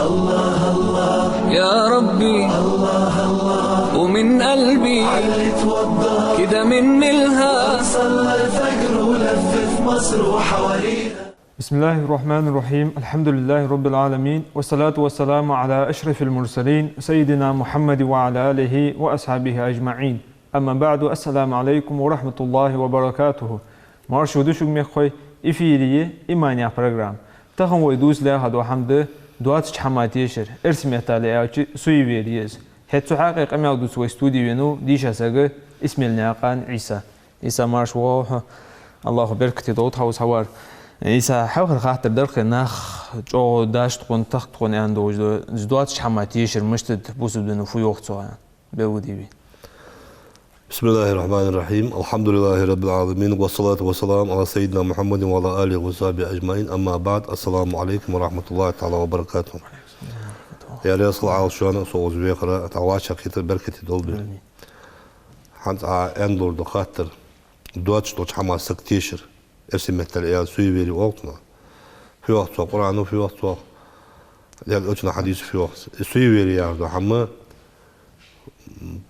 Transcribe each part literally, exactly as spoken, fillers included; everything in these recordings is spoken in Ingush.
يا ربي، ومن قلبي كده من ملها. صلى الفجر ولف في مصر وحواليها. بسم الله الرحمن الرحيم. الحمد لله رب العالمين، والصلاة والسلام على أشرف المرسلين سيدنا محمد وعلى آله وأصحابه أجمعين. أما بعد، السلام عليكم ورحمة الله وبركاته. Марша вода шуга, мехкахой, эфире я «Иман» яха программа. Тахан вай дувца лаьрхӀа дола хӀама да доацача хӀаман тешар, эрсий меттала аьлча, суеверие я из. ХӀаьта цу хьакъехьа къамаьл дувца вай студе венав дийша саг Исмаилнаькъан Ӏийса. Ӏийса, марша воагӀалва хьо, АллахӀа беркате долда хьа укхаза хьавар. Ӏийса, хьалхара хаттар дар-кх, нах чӀоагӀа даьша тхона, тахка тхона аьнна долаш да, из доацача хӀаман тешар мишта да, бусалба дино фу йоах цох, белгалде вай. بسم الله الرحمن الرحيم. الحمد لله رب العالمين. والصلاة والسلام على سيدنا محمد وعلى آله وصحبه أجمعين. أما بعد. السلام عليكم ورحمة الله تعالى وبركاته. Я Даьла, салам Ӏалайкум шоана, со укхаза вехар, тӀаккха вӀашагӀкхетар беркате долда. Амин. ХӀанз Ӏа аьнна долаш дола хаттар, доацаш долча хӀаман саг тешар, эрсий меттала аьлча, суеверие оал цунах. Фу йоах цох Къуръано, фу йоах цох Даьла Элчано, хьадисо, фу йоах. Суеверие яхаш дола хӀама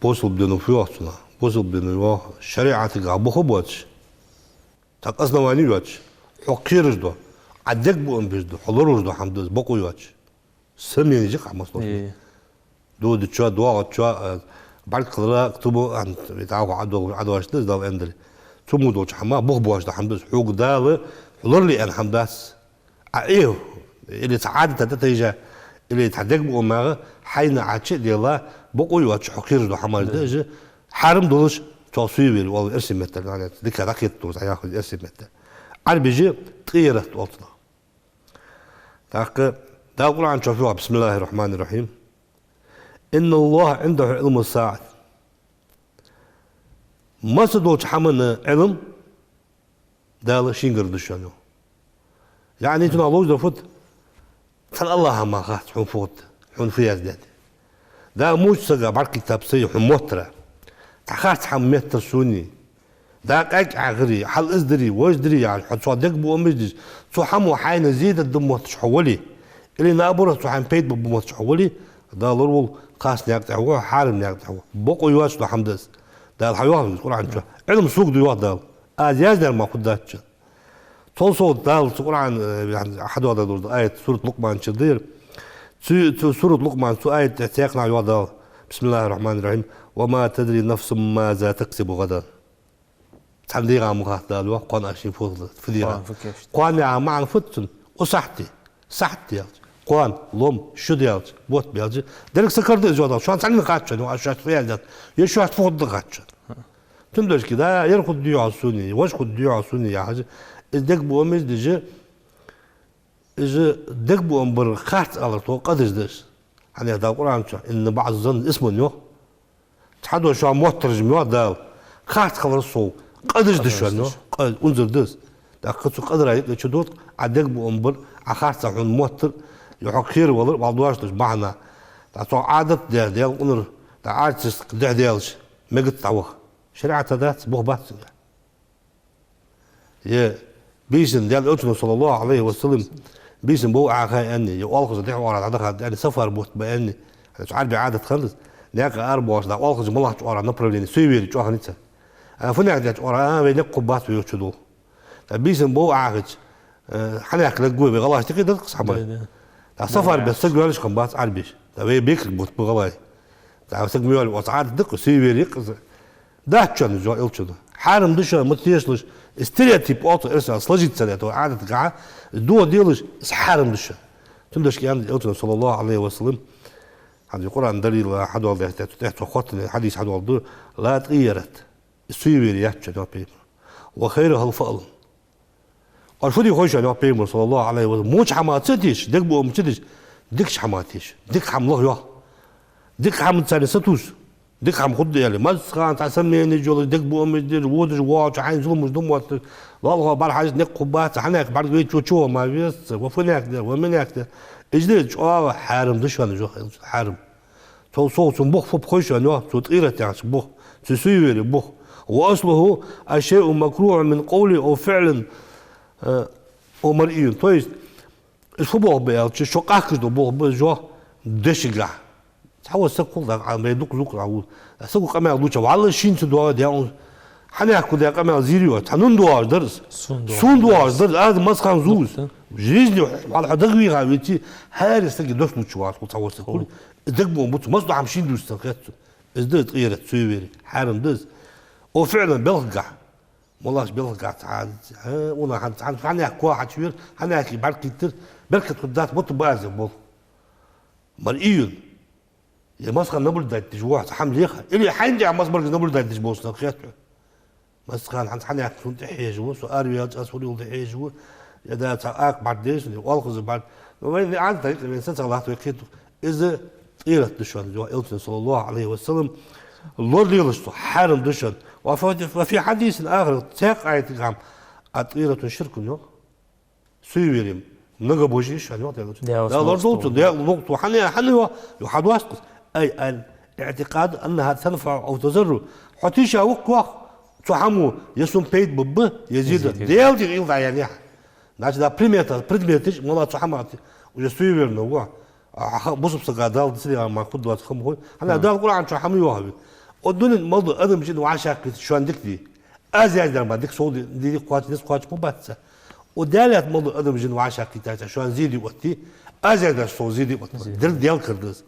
бусалба дино фу йоах цунах? Бусалба дино йоах шариӀатагахьа бух боацаш, цхьаккха основани йоацаш, хьо кхераш дола, Ӏа дегабуам беш дола, хьо лоруш дола хӀама да из, бокъо йоацаш. Сомнени жикъа масло. Э. Додачоа, доагӀачоа, а, бӀаргхилара, ктуба, а, витӀаху ӀадоагӀа, ӀадоагӀаш да из, Дала аьннадале. Цу мо долча хӀаман бух боацаш дола хӀама да из. Хьога Дала хьо лорале аьнна хӀама дац. А, э, или цхьа Ӏадата тӀатайжа, или цхьа дегабуам магӀа, хьайна Ӏа чу а делла, бокъо йоацаш хьо кхераш дола хӀамаш да уж, хьарам долаш, цох суеверие оал эрсий меттала, яъни дика дӀакхетаду из, яхаш эрсий меттала. Ӏарбаша тӀаярат оал цунах. ТӀаккха Дала Къуръан чу фу йоах: بسم الله الرحمن الرحيم. إن الله عنده علم الساعة. Масса долча хӀаман Ӏилма Дала шийгара да шоана, йоах. Яъни цунах ловш да фуд? Цхьан АллахӀа мара хац хьона фу хургда, хьона фу яздаьд. Дала мичча сага бӀаргкхийттаб сай хьона моттара. Цхьа харц хӀама меттар сона. Дала къаьга Ӏахари, хьал из дари, вож дари яхаш, хьо цох дегабуам беш деш, цу хӀамо хьайна зе дергда мотташ хьо вале, или наоборот, цу хӀаман пайда бергба мотташ хьо вале, Дала лораволва харц наькъа тӀа хьо ва, хьарам наькъа тӀа хьо ва. Бокъо йоацаш дола хӀама да из. Дала хьайоах Къуръан чу. Ӏилма сога да йоах Дала. Аз яздаьр мара хургдац шоана. Цул совгӀа Дала цу Къуръан, э, хьадоаладаь долаш да аят, сурат Лукъман чу да ер. Цу, цу сурат Лукъман цу аята тӀа цхьаннахьа йоах Дала: بسم الله الرحمن الرحيم. وما تدري نفس ماذا تكسب غدا. Цхьан дегӀа ма хац, Дала йоах, кхоана шийна фу хургда, фу дегӀа. Кхоана фу кийчду. Кхоана яха маӀан фуд цун? Укх сахьате. Сахьат аьлча кхоана, лом, шу аьлча, бутт аьлча. Деррига сакхар да из, йоах Дала. Шоана цхьаннена хац шоана, йоах, шоашта фу яздаьд, е шоашта фу хургда хац шоана. Цудухьа Дала ер хургдий хьона сона, вож хургдий хьона сона яхаш, из дегабуам беш деш, из дегабуам бар харц алар тхо къа деш да из. ХӀана аьлча Дала Къуръан чу: إن بعض الظن إثم, йоах. Цхьадола шоана моттараш, йоах Дала, харц хилар сов къа деш да шоана, йоах. Къа, унзара да из. ТӀаккха цу къадара юкъе чудоагӀа Ӏа дегабуам бар, Ӏа харца хьона моттар, е хьо кхеравалар, валла дош деш бахьан. ТӀаккха цох Ӏадат даь, Даьла къунар, тӀаккха артистка дехьадаьлча, мегац дӀаваха. ШариӀата дац, бух бац цунга. Е бийсан, Даьла Элчано, صلى الله عليه وسلم, бийсан бов Ӏаха аьнна, е оалхаза дехьа оагӀора дӀадаха аьнна, сафар бутт ба аьнна, цу Ӏарбий Ӏадат хиннад из, наькъа арабоагӀаш дӀа оалхаза малагӀча оагӀора направлени, суеверие чӀоагӀа хиннай цар. А фу наькъа дехьача оагӀора, а, вай никъ хургбац вай йоах чудола. ТӀаккха бийсан бов Ӏахача, э, хьанехк лаг гу вай, гӀалгӀашта юкъе да-кх из хӀама. Да, да. ТӀаккха сафар бе саг йоалаш хиннабац Ӏарбаша. ТӀаккха вай бекарг бутт ба гӀалгӀай. ТӀаккха саг ма йоалий, оцу Ӏадат да-кх, суеверие я-кх из. Дац шоана из, йоах Элчано. Хьарам да шоана, ма тешалаш. Стереотип оал цох эрсий, сложиться даь, тхо Ӏадатагахьа из дохаделаш, из хьарам да шоана. Цудухьа аьннад Элчано, صلى الله عليه وسلم, хӀанз Къуръан далила хьадоаладаь, тӀехьа цо хоттаденна хьадис хьадоаладу: لا طيرة. Из суеверие яц шоана, йоах Пайхамара. وخيرها الفأل. Оаш фу де хой шоана, йоах Пайхамара, صلى الله عليه وسلم, воча хӀаман ца тешаш, дегабуам ца деш, дикача хӀаман теша. Дика хӀама лаха, йоах. Дика хӀамаца сатувс. Дика хӀама хургда аьле. Массахана цхьа сомнени йолаш, дегабуам беш деш, водаш, воагӀача хьайна зуламаш ду мотташ, лоалахо бӀарахьежача никъ хургбац, хьанехк бӀаргавайча чу ва ма везац, ва фу наькъа да, ва ма наькъа да. Из дер чӀоагӀа хьарам да шоана, йоах, хьарам. Цул совгӀа цун бух фу ба хой шоана, йоах, цу тӀаярат яхача бух, цу суеверие бух. وأصله الشيء المكروه من قول أو فعل, э, أو مرئي. То есть, Из фу болх ба аьлча, шо къахкаш дола болх ба из, йоах, дешагахьа. Цхьа вар саг хул дагӀа, Ӏа май дукха-дукха Ӏа вур. Саго къамаьл дувцача, валлахӀи, шийна ца доагӀа дӀаун. Хьанехк да къамаьл зийр йоаца, цхьанна доагӀаш дар из. Сона доагӀаш дар из, аз массахана зув из. Жизни хьал хьо дагавийха веце, хӀара сага дош лувча вац хул цхьа вар саг хул. Дагабоам бувц, массадола хӀама шийна дувц цунна хет цо. Из да из тӀера, суеверие, хьарам да из. О, фиълан белхагахьа. Молаш белхагахьа цхьа, хьа, уна хьан, хьан, хьанехк коа хьачувер, хьанехк бӀарг кхийттар, беркат хургдац, мотт база бол. Мар июн. Е массахана наблюдать деш ва хьо, цхьа хӀама леха. Или хьайна тӀа массабаргаш наблюдать деш болаш нах хет хьона. Массахана хьан, хьанехк сона тӀа хьежа ва, со араваьлча аз фу лел тӀа хьежа ва. Е да цхьа акха бӀаргадайра сона, е оалхаза бӀарг. Ну, вай вай Ӏадат айкъа, вай саца латт вай кхету. Из тӀерат да шоана, йоах Элчано, саллаллахӀу Ӏалайхи ва саллам. Лоралелаш цо, хьарам да шоана. Ва фи, ва фи хьадисин ахар, цхьаькха аятагахьа, ат-тӀирату ширкун, йоах. Суеверие, многобожие шоана, йоах Даьла Элчано. Даьла лорадолда цо, Даьла лорадолда цо, хьан, хьан йоах, йоах, хьадоастакъ из. Ай, ан-, اعتقاد أنها تنفع أو تضر. Хьо тийша вукх, йоах, цу хӀамо, е сона пайда бергба, е зе дергда. Даьла дика уйла дӀаяьннаяхь. Значит, да, примета, предметаш, мала цу хӀаман тӀа, уже суеверно ва. А, ха-, бусалба сага Дала дицаре ма хургдоаца хӀама хой. ХӀана Дала Къуръан чу хӀама йоах вайна. О дунен мел дола адам, жин вӀашагӀкхийтта шоана дика дий. Аз яздер ма дика сов ди-, ди-, дика кхоач, низ кхоач ма бац. О Даьлаца мел дола адам, жин вӀашагӀкхийттача шоана зе дий отти. Аз яздер сов зе дий отти. Зе. Деррига Даьла кара да из.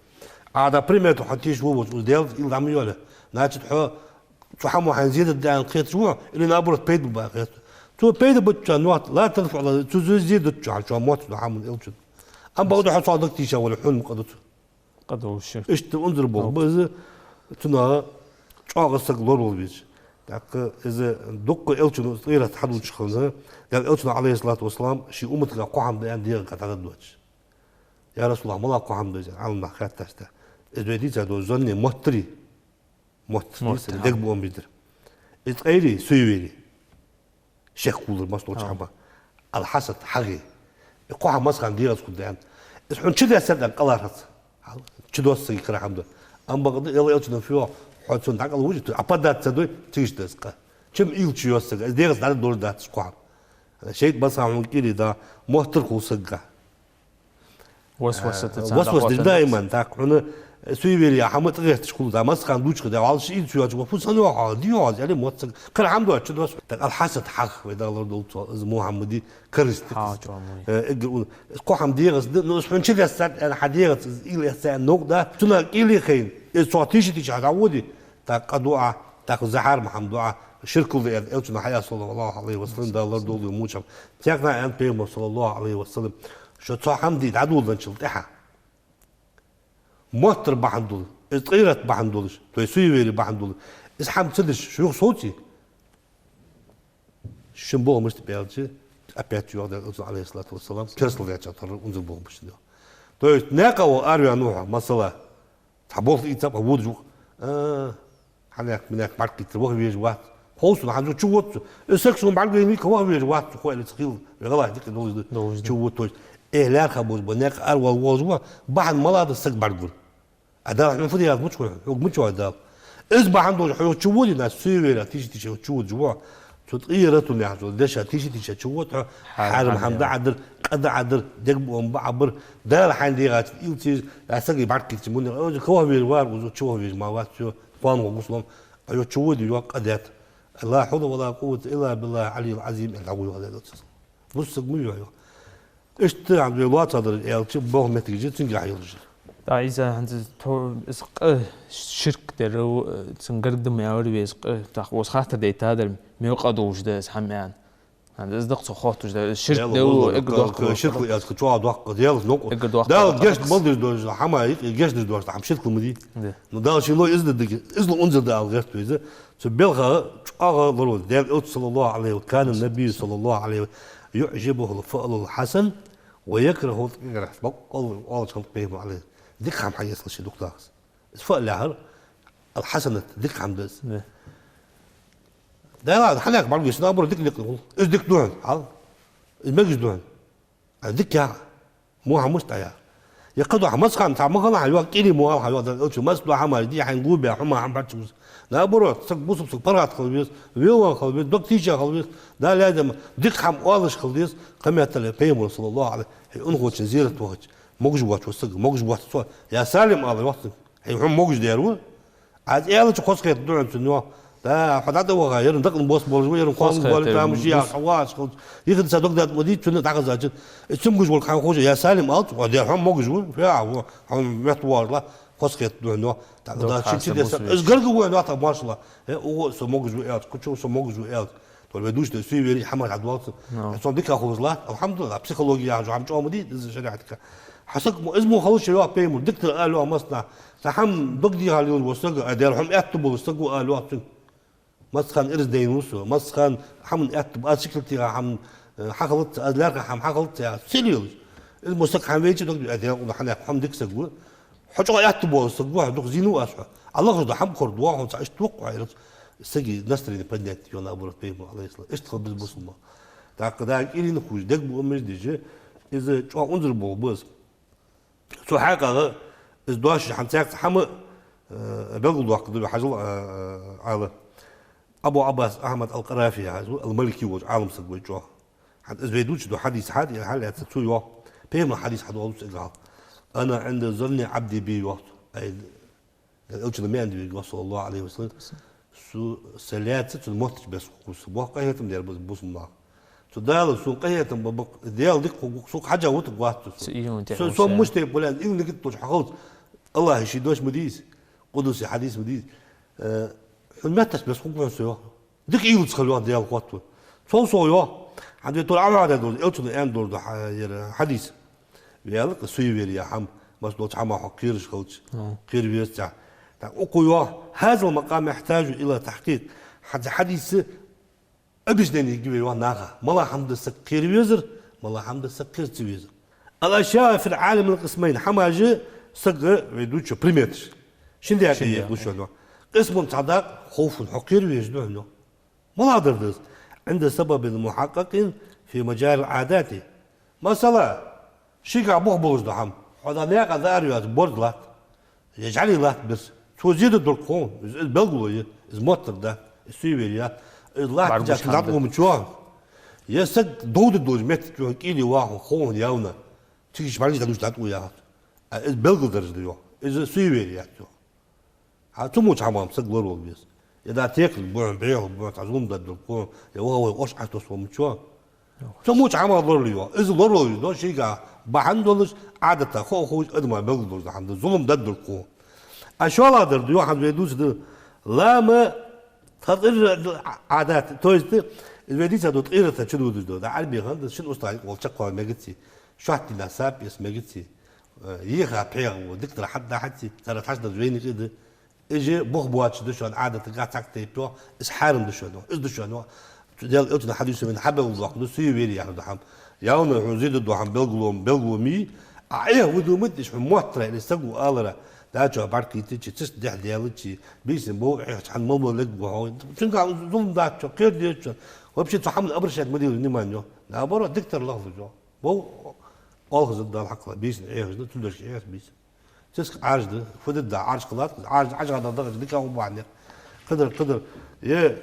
А да примета хьо тийша ва волча, уж Даьла уйла дӀа ма йоале. Значит, хьо цу хӀамо хьайна зе дергда аьнна кхеташ ва, или наоборот пайда ба хет. Цо пайда беча мотт, ла танфаӀу, цо зе, зе деча хьа, цо мотт да хӀама Элчано. Ам бакъда хьо цох дага тийша вале, хьона ма къа ду цо. Къа долаш ширк. Иштта унзара болх ба из, цунах чӀоагӀа саг лоравала веза. ТӀаккха из дукха Элчано из тӀерат хьадувцаш хинна, Даьла Элчано, Ӏалайхи ссалату вассалам, ший умматага кхо хӀама да аьнна дегӀага дӀадоаладаьд. Я РасулаллахӀ, мала кхо хӀама да из, Ӏаламнаха хаьттача тӀа. Из вай дийца дола зоне моттарий. Мотт, мотт, дийца, ха, дегабоам бийдар. Из ткъаьри, суеверие. Шек хулар массадолча хӀаман. Ал-хьасад, хьагӀ. Из кхо хӀама массахана дегӀаца хургда аьнна. Из хьона чудессад аьнна къа лархӀац. Чудоссаги кара хӀама да. Ам бакъда Даьла Элчано фу йоах, хьо цунна дӀакъала вужа, ту Ӏа поддаться ца дой, цига деза къа. Чам уйла чуйоаца сага, из дегӀаца дӀадоладац кхо хӀама. ШайтӀа массахана хьона кӀийле да, моттар хул сага. Васваса, а, тӀа царна васвас деш дӀахоттар даиман, тӀаккха хьона суеверие хӀама тӀагӀерташ хул, да, массахана дувцаш да, валлахӀи, из цу йоаца, ва фу санна йоах, дий йоах, аьле, мотт сага. Кара хӀама доацаш чудоссац. ТӀаккха ал-хьасад, хьагӀ, вай Дала лорадолда цох, из Мухьаммади, кариста, хьа, чӀоагӀа ма йий, э, эггара ун. Из кхо хӀама дегӀаца да, но из хьона чудессад аьнна, хьа дегӀаца из уйла эццай аьнна новкъа да. Цунах кӀийле хайна, из цох тийша-тийша хьа дӀаводе, тӀаккха къа ду Ӏа, тӀаккха из хьарам хӀама ду Ӏа, ширк хул да аьнна, Элчано хьаяьхад, саллаллахӀу Ӏалайхи ва саллам, Дала лорадолда вай мучам. Текна аьннад Пайхамара, саллаллахӀу Ӏалайхи ва саллам, шо цхьа хӀама де дӀадоладенначул тӀехьа. Моттар бахьан долаш, из тӀерат бахьан долаш, то есть суеверие бахьан долаш, из хӀама ца деш шо юха совце, шун болх мишта ба аьлча, опять йоах Даьла Элчано, Ӏалайхи ссалату вассалам, керастал даьча тара унзара болх ба шун. То есть наькъа вола араваьнна ва хьо, масала, цхьа болх ийцаб, а водаш ва-кх, а, хьанехк-минехк бӀаргакхийттар ваха везаш вац. Хов сона, хьан чу вода цо. Из саг сона бӀаргавайна вий-кх, ваха везаш вац цо, хой, или ца хила. Вай гӀалгӀай дика долаш да. Долаш да. Чу вода, то есть. Э, лаьрхӀа болаш ба, наькъа аравала волаш ва, бахьан мала да саг бӀаргавар. А Дала хьона фу даьд мича хой, хьога мича хой Дала. Из бахьан долаш хьо юха чу воде, значит, суеверие тийша-тийша юха чу водаш ва. Цу тӀерата яхача деша тийша-тийша чу вода хьо, хьарам хӀама да Ӏа дар, къа да Ӏа дар, дегабоам ба Ӏа бар, Дала хьайна дегӀаца уйла ца еш, а сага бӀаргакхийтача мунне, о, кхы ваха везаш вар, укхаза чу ваха везаш ма вац, всё, кхоана гӀо гуш лом, а юха чу воде, йоах, къа даьд. لا حول ولا قوة إلا بالله العلي العظيم, аьнна дӀагӀо йоах Даьла Элчано. Бусалба саг ма йоах, йоах. Иштта хӀанз вай лоацадар аьлча, болх моттигаш цунгахьа йолаш. ТӀаккха из хӀанз тхо, из къа ширк дар, цун гаргадам аьлар вай из къа, тӀаккха укхаза хаттар дайта дар, мел къа долаш да из хӀама аьнна. ХӀанз из дакъа цо хотташ да, из ширк да, эггара доккха. Ширк ва аьлча, чӀоагӀа доккха, Даьлаца новкъа. Эггара доккха. Дала гешт мел деш дола хӀама, гешт деш дола хӀама ширк ма дий. Да. Но Дала ший лой из да дика, из ла унзара да ала гӀерт вай из. Цу белха чӀоагӀа лоравала. Даьла Элча, саллаллахӀу Ӏалайхи ва, كان النبي صلى الله عليه وسلم يعجبه الفأل الحسن ويكره الطيرة. Бакъ оалача хана Пайхамар, Ӏалайхи. Дика хӀама хьаэцалаш дукха дахас. Из фаъл яхар, ал-хьасанат, дика хӀама да из. Да. Дала хьанехк бӀаргавайча, наоборот, дика никъ хул. Из дика да хьона, хьал. Из мегаш да хьона. А дика яха. Во хӀама мишта яха. Е кхы духьа массахана цхьа ма хилла хьа йоах, кӀири мо хьа йоах, Дала элча, масса дола хӀамаш дий хьайна гу бе, хӀума хьам бӀарчча гуз. Наоборот, саг бусалба саг паргӀата хила веза, велавенна хила веза, дог тийша хила веза, Дала лаьдама дика хӀама оалаш хила деза, кхыметтел пайхамар, саллаллахӀу Ӏалайхи, хьай унахочун зерат вахача, могаш воацаш ва саг, могаш воацаш ва цо, я Салим ала йоах цунга, хьай хӀума могаш дер ва. Аз аьлча хоза хетаргда хьона цунна йоах. Да, хьо дӀатӀаваха, еран дакъа бос болаш ва, еран кхоана бола тамаш я, хьо ваш хилча. Ихин са дог дат ма дий, цунна дӀахазача. Из цамгаш вол хьан хожа, я Салим алц, хьо дер хӀама могаш ва, феа, хьо, хьо метта вожла, хоза хетаргда хьона йоах. ТӀаккха да, шин чи десса, из гарга вой йоах, тӀаккха маршалла. Э, угу, со могаш ва аьлча, кхычо со могаш ва аьлча. Тор ве душна суеверие хӀама хьадоалцу. Цом дика хулаш латт, алхьамдулиллахӀ, психология яхаш хӀама чӀоагӀа ма дий из шариӀатага. Хьа саг мо, из мо халуш йоах пайхамар, дика тара ала йоах массанахьа. Цхьа хӀама дог дийхар лелаш вола саг, а дер хӀама аьттув болаш саг ва ала йоах цунга. Массахана ираз дайна ва со, массахана хӀаман аьттув ба, аз шикал тийха хӀама, э, хьахилац, аз лаьрхӀа хӀама хьахилац, яхаш, сел йолаш. Из мо саг хӀама вайча дог дий, а дер хӀама хьанех хӀама дика саг ва. Хьо чӀоагӀа аьттув бола саг ва, хьо дукха зийна ва аз хьо. Аллахаш да хӀама кхор ду, хьона цхьа иштта воккха хьо, саги настроение поднять йона наоборот пайхамар, Ӏалайхи ссалам. Иштта хила беза бусалба. ТӀаккха да кӀирина хӀуж, дег бу аммаш дижа, из чӀоагӀа унзара болх ба из. Цу хьакъагӀа из дош хьан цаьрца хӀама, э, белгалдоаккхаргда вай хьажал, э, э, Ӏала. Абу Ӏаббас Ахьмад ал-Къарафи яхаш ва, ал-Малики волча Ӏалам саг вай чӀоагӀа. ХӀанз из вай дувцаш дола хьадис хьа, е хьал яц цо йоах. Пайхамара хьадис хьадоалуц эггара хьалха. «أنا عند ظن عبدي بي», йоах цо. Ай, элчано ма аьннадий вайга, саллаллахӀу Ӏалайхи ва саллам. Со, со лаьца цун моттача беса хургва со. Боккха къахетам дер ба из бусалба наха. Цу Дала сона къахетам ба бакъ, Даьла дика хургва, сога хьежжа вутаргвац цо. Со, со муштех болан, ил нигат долаш хьахалц. АллахӀа ший дош ма дий из, къудси хьадис ма дий из. Э, хьона меттаца беса хургва хьона со, йоах. Дика уйлаца хила, йоах, Даьла хоттаву. Цул совгӀа, йоах, хӀанз вай тора Ӏаваьда долаш, элчано аьнна долаш да хьа-, ер хьадис. Ваьлла-кх суеверие хӀама, масса долча хӀамах хьо кхераш хилча, кхера веза цхьа. ТӀаккха укхо йоах: «هذا المقام يحتاج إلى تحقيق». ХӀанз хьадиса объяснени йига вай, йоах, наха. МалагӀа хӀама да саг кхера везар, малагӀа хӀама да саг кхера ца везар. «الأشياء في العالم قسمين». ХӀамаш сага вай дувцача приметаш шин даькъе еш да шоана. قسم, цхьа дакъа, خوف, хьо кхера везаш да хьона. МалагӀа дар да из? «عند سبب محقق في مجاري العادات». Масала, шийгахьа бух болаш да хӀама. Хьо да наькъа да ара йоаца борз латт, е жӀали латт бирса. Цо зе дергдолаш хов, из, из белгало я, из моттар да, из суеверие я. Из латтача цун дӀатӀавоамачоа, е саг довда долча метте чу кӀийле ваха хов явно. Цига бӀаргаш дӀадувцаш дӀатӀаву яхац. А из белгалдараш да, йоах. Из суеверие яц, йоах. Хьа цу моча хӀамах саг лоравала веза. Е да текал бу хьона, бӀехал бу хьона, цхьа зулам дергдолаш хов, е ваха вай ош Ӏотосвоамачоа. Цу моча хӀамах лоравала, йоах. Из лоравала веза, йоах, шийгахьа бахьан долаш, Ӏадата хов-ховш, адама белгалдолаш да хӀама да, зулам дергдолаш хов. А шоллагӀдар да, йоах, хӀанз вай дувцаш да: «لام تضر العادات». То есть, из вай дийца да, тӀирата чу дувцаш да, да Ӏарбий хӀама да, шин устагӀа юкъе чакхвала мегац, шоатта дийнахьа сапа эца мегац. Э, еха пхьегӀа ва, дикадар хьатӀадахьац, цар хьашт дар вайна юкъе да. Из же бух боацаш да шоана, Ӏадатагахьа цхьаккха тайпа йоах, из хьарам да шоана, из да шоана. Цу Даьла элчано хьадис вайна хьабелгалдоаккхаш да, суеверие яхар да хӀама. Явно хьона зе дергдола хӀама белгало, белгало ма йий, а эхь ва дума диш хьона моттара или саго алара, дачо бӀарг кхийтачи, циск дехьа даьлчи, бийсан бов Ӏехача хьона мел-мел лергва хьо. Цунгахьа зулам дац шоана, кхера деза шоана. Вообще цу хӀаман обращать ма де внимание, йоах. Наоборот, дикадар лахлуш, йоах. Бов оалхаза Дала хьакхала, бийсан Ӏехаш да, цудашка Ӏеха бийсан. Циск Ӏаржа да, фу дергда, Ӏаржа хилац, Ӏаржа, Ӏажа гӀадал дахача дика хӀама бахьанех. Кхыдар, кхыдар. Е,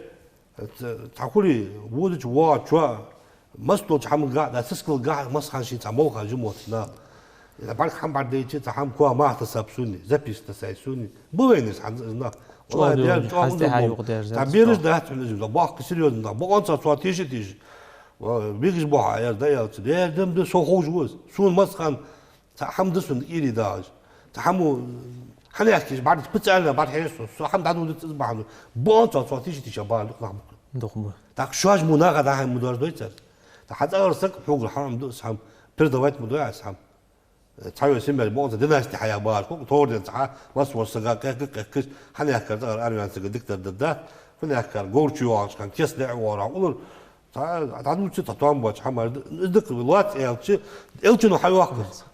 ц-, цхьа хули, водача воагӀачоа, масса долча хӀамагахьа, да, цискалгахьа, массахана ший цхьа молха жимота нах. Е бӀарг хӀама бӀаргадайча, цхьа хӀама коа махта саб суни, записка тасай суни. Бу вайнас хӀанз из нах. ВаллахӀи, чӀоагӀа дер, чӀоагӀа узур болх. Цхьа бераш дац хьона из, боккха серьёзно нах. Бокъонца цо тийша тийша. Ва, бигаш бохьа, яр да ялца. Дер дам да, со ховш ва из. Сона массахана цхьа хӀама да сона кӀийле дагӀаш. Цхьа хӀама, хьанехкаш бӀарг, специально бӀаргхьежа со, со хӀама дӀадоладац из бахьан. Бокъонца цо тийша тийша бахьан дукха нах ба. Дукха ба. ТӀаккха шоаш мо наха дӀа-хьа ма доаржадой цар. ТӀаккха хьа цӀагӀара саг хьогара хӀама ду аз хӀама, передавать ма дой аз хӀама. Цхьа вай семья бокъонца династи хьаяь багӀаш, хӀу товр денца хьа, масса волча сага кхехка-кхехкаш, хьанехкар цӀагӀара арваьнна сага дикадар дергда, хьанехкар говрчу йоагӀаш хӀама, тес леӀ воагӀарахь улар, цхьа дӀадувцача, цхьа тоам боацаш хӀама да, из дика лоацца аьлча, элчано хьайоах.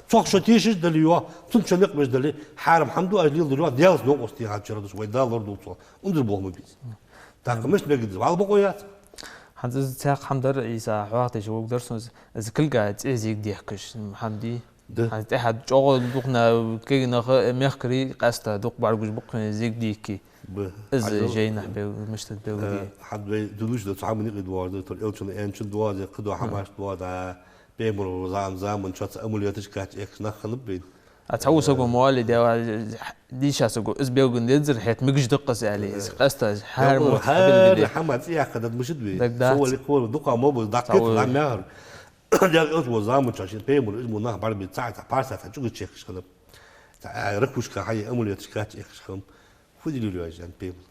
Цох шо тийшаш дале, йоах, цунца шо никъ беш дале, хьарам хӀама ду аз леладер, йоах, Даьлаца новкъост техача чура дус, вай Дала лорадолда цох, унзара болх ма бий из. ТӀаккха мишта мегаргда из, вӀалла бокъо яц. ХӀанз из цхьаькха хӀама дар, Ӏийса, хьоахадеш воагӀаргдар сона из, из кулга цӀе зийга дехкаш хӀама дий? Да. ХӀанз тӀехьа чӀоагӀа дукха на-, кегий нах, э, мехкарий къаьстта дукха бӀаргагуш ба-кх хьона зиг дийхке. Ба. Из хьажал, жайнашка бел-, мишта белгалде. Э, хьан вай дулуш да, цхьа мини къи дуар да, тор элчун, энчун дуар да, кхы дуар хӀамаш дуар да, пайхамара зам-, заман чу цхьа амулеташ кхаьча эхкаш нах хиннаб вайна. А цхьа вусаго моали дела, дийша саго, из белгалдезар, хӀаьта мегаш да-кх из аьле, из къаьстта хӀара мо хӀара хӀама цӀи яккха дад мишта вай. Дагдац. Со вали кхор, дукха мо бу, даккхит ламяхар. Дел элча ва заман чу шин пайхамар, из мо нах бӀарбе цхьа, цхьа парса, цхьа чӀугаш чехкаш хиннаб. Цхьа, а, ракхушка хьае амулеташ кхаьча эхкаш хиннаб. Фу дилир вай жан пайхамар?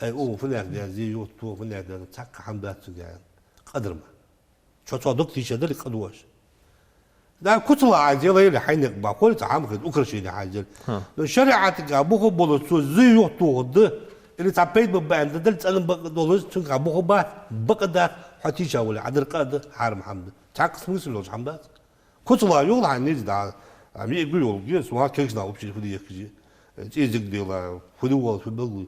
Ай, о, фу нах да, зе йохто, фу нах да, цхьаккха хӀама дац цуга. Къадар ма. Чо цо дог тийша дали къадош. Да, куцала хьайзел или хьайнек ба, хӀоли цхьа хӀама хет, украшение хьайзел. Ха. Но шариатага буху болаш цо зе йохто да, или цхьа пайда ба аьнна дали цӀена бакъ долаш, цунга буху бац, бакъ дац, хьо тийша вале, Ӏадар къа да, хьарам хӀама да. Цхьаккха смысл йолаш хӀама дац. Куцала йола хьайна низ да, а, ми игу йолге, суа кегшна вообще фу дехкажи. ЦӀи зиг дела, фу ди вол, фу белгу.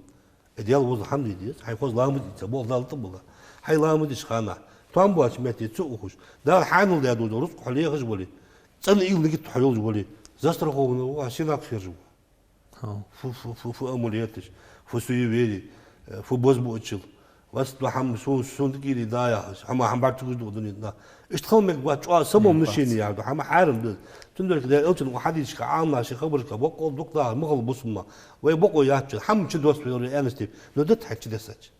Э, Дела вуза хьамди деза, хьай хоза ламаз ийца, бо Дала тӀабула. Хьай ламаз деш хана, там боаца метте ца ухаш. Дала хьанал даь доза рузкъ хьо лехаш вали. ЦӀена ил нигит хьо йолаш вали. Застрахована ва, синак хержа ва. Хо. Фу, фу, фу, фу амулеташ, фу суеверие, э, фу бозбуачил. Вас ду хьам сун, сун кири да яхаш, хьама хьам бартугуш ду дунит на. Иштта хала мег вац, чӀоагӀа самомнушение яр ду, хьама хьарам ду. Цундерг да элчун ва хьадисашка, Ӏаламнаши хабарашка, бокъо дукха да, махал бусумна. Вай бокъо яц чу, хьам чу дос вай ори энас тип, но дат хьа чу десач.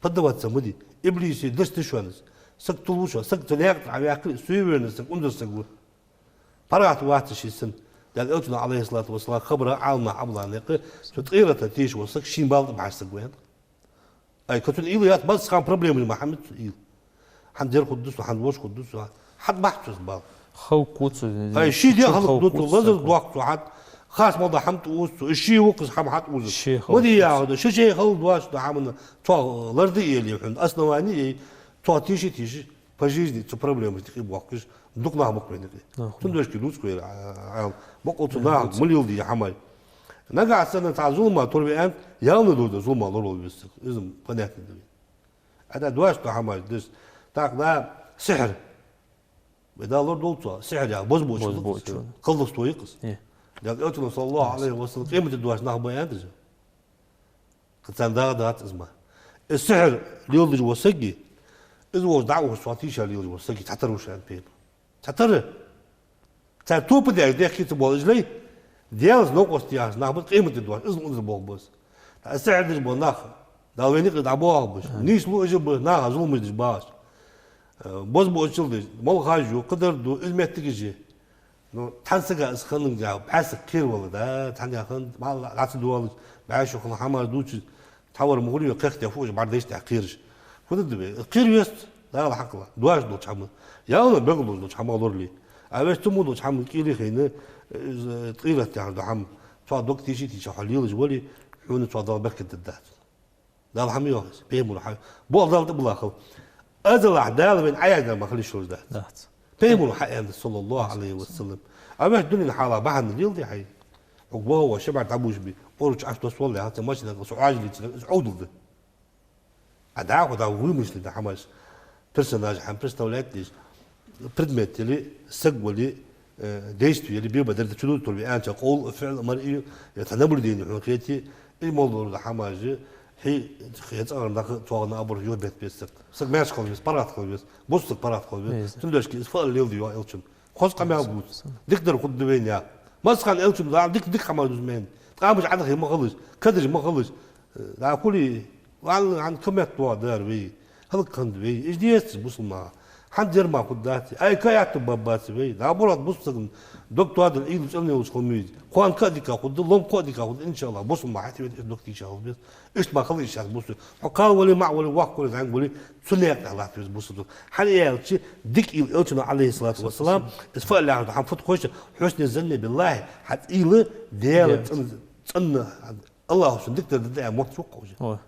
Поддаваться ма де. Иблиси дас тишванас. Саг тулвуша, саг цу някъ тӀа вяхкали, суеверный саг, ундар саг ва. ПаргӀат вац ши сан. Дал элчун, алейхиссалату вассалам, хабара Ӏаламнах Ӏабулан якъа, цу тӀирата тийш ва саг, шин балда бахьаш саг вен. Ай, кацун ил яц, бац хан проблема ма хьамит ил. Хьан дер худдус, хьан вош худдус, хьат бахчус бал. Хал куцу. Ай, ши де хал куцу, лазар дуахцу хьат. Хас мал да хьамт уцу, ши вукус хьам хьат уцу. Ши хал. Моди я да, ши ши хал дуаш да хьамна. Цо ларди ели хун, основание ей. Цо тиши тиши, по жизни цу проблема тихи бохкиш, дук нах бохк вени. Тун дошки луц кой, а, бокъо цу нах, мулил ди хьамай. Нага асана та зулма турби ан, явна дурда зулма лорол виск. Изм понятно да. Ада дуаш да хьамаш дис. Так да, сихр. Беда лор долцо, сихр я, бозбуч. Бозбуч. Колдовство йикъс. Э. Дал элчун саллаллаху алейхи ва саллям, къимати дуаш нах баян дис. Кацан да дац изма. Э, сихр лилдиш ва саги, из вож да уж сати ша лилдиш ва саги, татар уж ан пейп. Татар. Цар тупа деш дехкица бол излей, делас новкъост яхаш нах бат къимати дуаш, из унза бох бус. Та сихр диш бо нах, дал вени къи да бох бус. Ниш лу ижи бу, нах зулму диш баш. Э, боз бу очил диш, мол хажу, къадар ду, из меттиги жи. Ну, тхан сага из ханнга, бӀаьсак кхер вала да, тхан яхан, мал, лаца дуалуч, бӀаьшу хана хьамар дучи, Тхьавар мугӀур ю кхехте фуж бардеш тӀа кхирш. Фуд дубе? Кхир вест, Дала хьакъла. Дуаш долча хьама. Явна бегал долча хьама лорли. А вест му долча хьама кӀили хейна, э, тӀират тяхар до хьама. Цо дог тиши тиша хьо лилаш вали, хьуна цо Дала беркат даддац. Дала хьама йохас, пеймур хьа. Бо Дала тӀа була хал. Азалахь Дала вен аяда ма хали шур дац. Дац. Пеймур хьа энда, саллаллаху алейхи ва саллям. А вест дунин хьала бахьан лилди хьай. Уг бо ва шабар табуш би. Оруч аш дос валла, хьа машина гас ажли цина, из аудулда. А да, худа вымышленный хьамаш персонаж хьам представлять деш, предмет или саг вали, э, действие или биба дерда чуду турби анча къол, фиъл, маръи, это наблюдение хьун хети, и молдор да хьамажи, хи, хи цар нах цогна абур ё бет бес саг. Саг мяш хол бес, парат хол бес, бус саг парат хол бес. Тун дошки из фал лил дио элчун. Хос къамял бут. Дик дар худ дувен я. Масхан элчун да дик, дик хьамаж дуз мен. Тхамуж адахи махалыш, кадриш махалыш. Э, да хули, вал ан камет дуа дар вей. Халк канд вей. Иж диес бусулма. Хьан дерма худ дати. Ай каяту баббаци вей. Да бурат бусулма. Дог туадал ил чални уч хумид. Куан кадика худ, лом кадика худ, иншаллах, бусулма хати вей дог тиша халбес. Ишт ма халыш час бусу. Хьо кал вали, ма вали, вах вали, занг вали, цу некъ да лат вез бусу. Хьан элчи, дик ил элчина, алейхиссалату вассалам, из фа ляху, хьан фут хойша, хьусни занни биллахи, хьат ил, дела, цан, цан, Аллаху шун дик да, да, мот шук уже.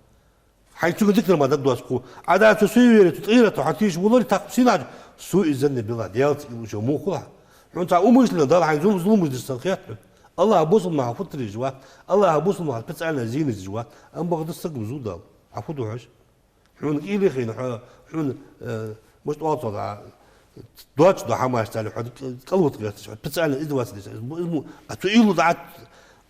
Хьай цуга дик ма дад дос ку. А да цу суеверие, цу тӀира, цу хьатиш вулари, так синаж, су из занни билла, дела, ил уже мухула. Хьун ца умышленно, дала хьай зулм, зулм дис сан хет. Аллах бусулма футриш ва, Аллах бусулма специально зиниш ва, ам багдас саг зудал. А фу духаш? Хьун кӀили хин, хьу-, хьун, э, муш тӀоал цо да, Доацаш да хӀамаш цали, хьо кӀалват гӀерташ, хьо специально издеваться деш. Из му, из му, а цу уйла дӀа,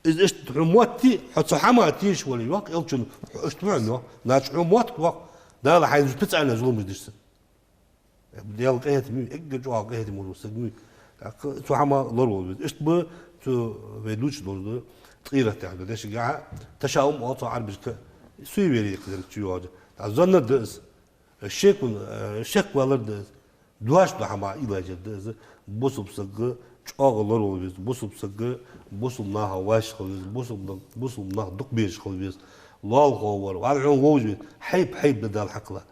из иштта хьо мотти, хьо цу хӀама тешаш вале, йоах, элчун, хьо иштта ма хьо, йоах. Значит, хьо мотт, йоах, Дала хьайна специально зуламаш деш са. Дала къахетам ма, эггара чӀоагӀа къахетам ма саг ма. ТӀаккха цу хӀама лоравала веза. Иштта ба цу вай дувцаш долча ткъаь итт тӀехьа дешагахьа, ташаум оал цох Ӏарбашка, суеверие кхы дерг чу йоагӀаш. ТӀаккха занна да из, шекун, шек валар да из. Доацаш да хӀама илажер да из. Бусалба саг чӀоагӀа лоравала веза. Бусалба саг бусалба наха ваьш хила веза. Бусалба, бусалба нах дукха безаш хила веза. Лоалахо вар, вар хьона вовзаш веза. Хьайба, хьайба да Дала хьакхелла.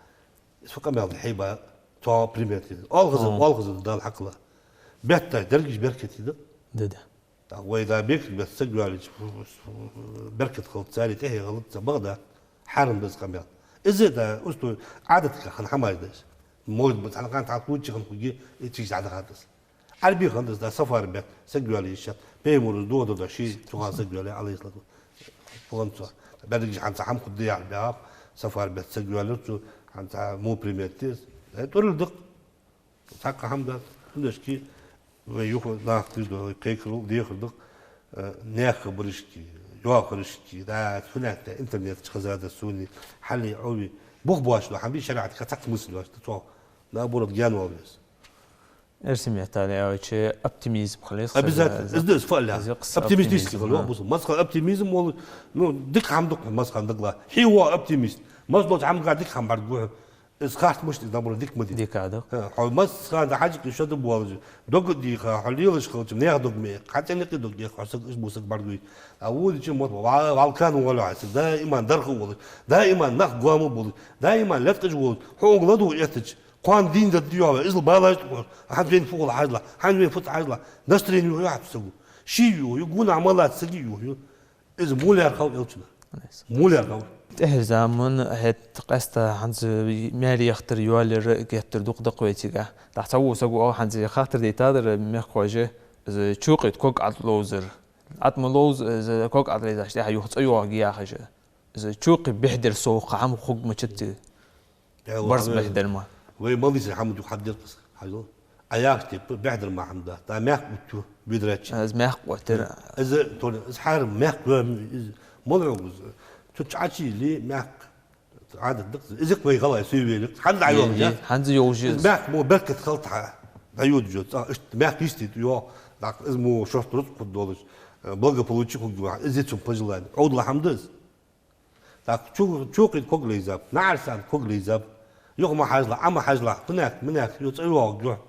Из фу къамаьл да хьайба, цо пример теза. Оалхаза, Мгм. оалхаза да Дала хьакхелла. Бетта дерригаш беркате да. Да, да. ТӀаккха вай да бекхар бетта саг йоалаеча, беркат хилац царех, тӀехье хилац цар, бакъда, хьарам да из къамаьл. Из да, устой, Ӏадатага хинна хӀамаш да из. Может быть, хьалкхана тӀа кучи хинна хургья, из чуйса дӀадахад из. Ӏарбий хиннад из, да, сафар бетта саг йоалае йиш яц. Пайхамара из дохадар да, ший цу хана саг йоалае, Ӏалайхи ссалату вассалам. Фу хиннад цо? Берригаш хӀанз хӀама хургда яхаш баьхаб, сафар бетта саг йоалаяр цо, хӀанз мо пример теза. Э, тӀурил дакъа. Цхьаккха хӀама дац. Хьунашки вай юха нах дийш да, вай кхайкарал дехар да, э, наьха барашки, йоахарашки, да, хьунахта интернет чу хеза да суни, хьали, Ӏови. Бух боацаш да хӀама, шариӀатага цхьаккха смысл йоацаш да цох. Наоборот, гаьна вала веза. Эрсий меттала аьлча, оптимизм хила еза. Обязательно. Из да из фу аьлча. Из я-кх оптимистический оптимизм, хила, а. Бусалба. Масса хана оптимизм вола, ну, дика хӀама да-кх масса хана дагла. Хьо ва оптимист. Масса долча хӀамага дика хӀама бӀаргагу хьона. Из харц мишта из, наоборот, дика ма дий. Дика да. Э, хьо масса хана да хьажкъа шо да болаш, дог а дийха, хьо лелаш хилча, наьха дог ма эккха, хьа цӀен никъ дог эккха, хьо саг, из мо саг бӀаргагуй. А водача мотт, ва-, валкан вола хьо саг, даим дарха волаш, даим нах гоама болаш, даим латкъаш волаш, хьо уг ладувгӀа эттача, кхоана дийна да дий хьона, иззал балаш тӀа хьо, хӀанз вайна фу хул хьажалахь, хӀанз вайна фу ца хьажалахь, настроени юхаю хьа цу саго. Ший юхаю, гонахьа ма лаца саги юхаю. Из мо лаьрхӀав элчана. Мо лаьрхӀав. ТӀехьарча заман хӀаьта къаьстта хӀанз маьре яхийтар, йоалаяр, геттара дукха да-кх вай цигахь. ТӀаккха цхьавола саго оал хӀанз хаттар дайтадар мехкахоша, из чокхий тӀа ког Ӏоловзар. Ӏад ма ловза, из ког Ӏолайзача тӀехьа юха цӀи йоагӀаргья яхаш. Из чокхий бӀехдар совгӀа хӀама хургма чатти. Э, барзкъа вай бӀехдар ма. Вай маллисар хӀама дукха хьаддер-кх из, хьажал. Ӏа яхача тайпара бӀехдар ма хӀама дац. ТӀаккха маькх оттаю ведрачи. Из маькх оттар. Из тор-, из хьарам, маькх йоам, из мала йоагӀа из. Цу чу Ӏочуйилле маькх, Ӏадат да-кх из. Из я-кх вай гӀалгӀай суеверие. ХӀанз а йолаш я. Е, е, хӀанз а йолаш я из. Из маькх мо беркат хилийтар хьа. ДӀайодаш йола цӀа, иштта маькх йисте йоагӀа. ТӀаккха из мо шортта рузкъа хургдолаш, э, благополучие хургйола. Из я цун пожелание. Ӏовдала хӀама да из. ТӀаккха чу-, чокхий тӀа ког лайзаб, наӀарсанна ког лайзаб. Юха ма хьажалахь, Ӏа ма хьажалахь, хьунахка, мунахка, юха цӀи йоагӀаргья.